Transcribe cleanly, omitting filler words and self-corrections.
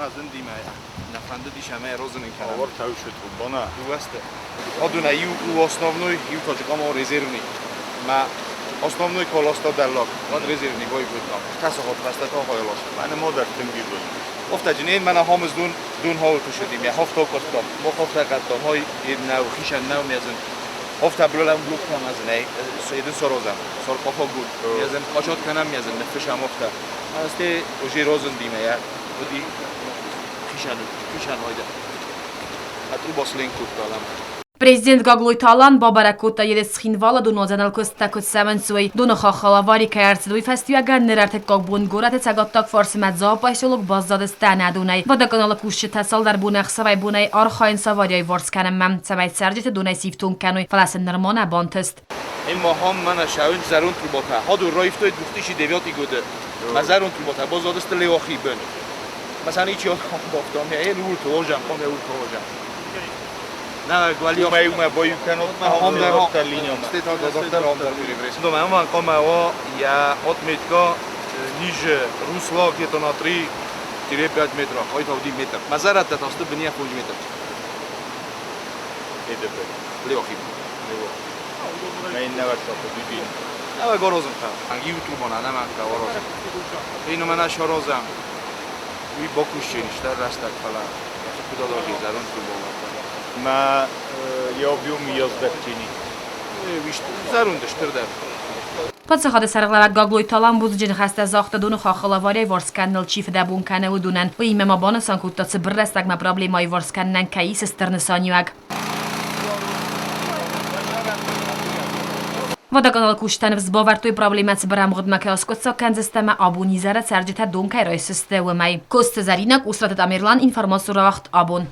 Трубана зындимӕ нӕ фӕндыдис ӕмӕ розынын кӕнӕм. Авар таушы трубана. Дыууӕсты. Адуна иу у основной, иу та джыкъама резервный. Мӕ основной колоста дӕллаг, уӕд резервный бой кодта. Тасахот фӕстӕ та хайласта. Мӕнӕ мо дӕр тынг ибын. Офта джинен мӕнӕ хамыз дун дун хау тушеди. Мя хофта кодтам. Мо хофта кодтам. Хой нау хишан нау мезын. Хофта блолам блукта мезын. Эй, един сорозам. Сор кофо гуд. Мезын качот канам мезын. Нефишам офта. Асте уже розын диме я. Уди хишан хишан ойда. А труба слен кодталам. Президент Гаглойты Алан бабӕрӕг кодта Елец Цхинвалы донуадзӕныл куыстытӕ куыд цӕуынц, уый. Доны хаххыл авари кӕй ӕрцыд, уый фӕстиуӕгӕн ныр ӕртыккаг бон горӕты цӕгаттаг фарсмӕ Дзауы поселок баззад ӕнӕдонӕй. Водоканалы кусджытӕ цалдӕр боны ӕхсӕвӕй-бонӕй архайынц авари аиуварс кӕнынмӕ, цӕмӕй цӕрджыты донӕй сифтонг кӕной, фӕлӕ сын нырма нӕ бантыст. Иммахам мӕнӕ сӕуынц зӕронд трубатӕ. Хадур раивтой 2009 годы. Мӕ зӕронд трубатӕ баззадысты Леохи бын. Мӕ сӕ ничи бафтам, я улты ожам, хам я улты ожам. На гвалио Уымӕ иумӕ баиу кӕнут мӕ доктор линиямӕ. Доктор Дома ман кома я отметка ниже русла где-то на 3-5 метров, ой, 1 метр. Мазарат это 105 метров. ЭДП. Леохи. Мӕ иннӕ варсапы düdün. Нава горозм та. Анги трубона нама горозм. Ино мана шорозам. Уи бокущени штар растак фала. Куда дожи зарон трубона. Мӕ йӕ объем яздӕхтини. Зарунд штырдӕр. Паддзахады сӕргълӕууӕг Гаглойты Алан бузныджы ныхӕстӕ загъта доны хаххыл авари аиуварс кӕныныл чи фыдӕбон кӕны, уыдонӕн. Уыимӕ ма банысан кодта, цыбыр рӕстӕгмӕ проблемӕ аиуварс кӕнынӕн кӕй ис стыр нысаниуӕг. Водоканалы кусджытӕ ныфс бавӕрдтой, проблемӕ цыбыр ӕмгъуыдмӕ кӕй аскъуыддзаг кӕндзысты ӕмӕ абон изӕры цӕрджытӕ дон кӕй райсдзысты, уымӕй. Коцты Зӕринӕ, Къусраты Тамерлан, информацион рауагъд абон.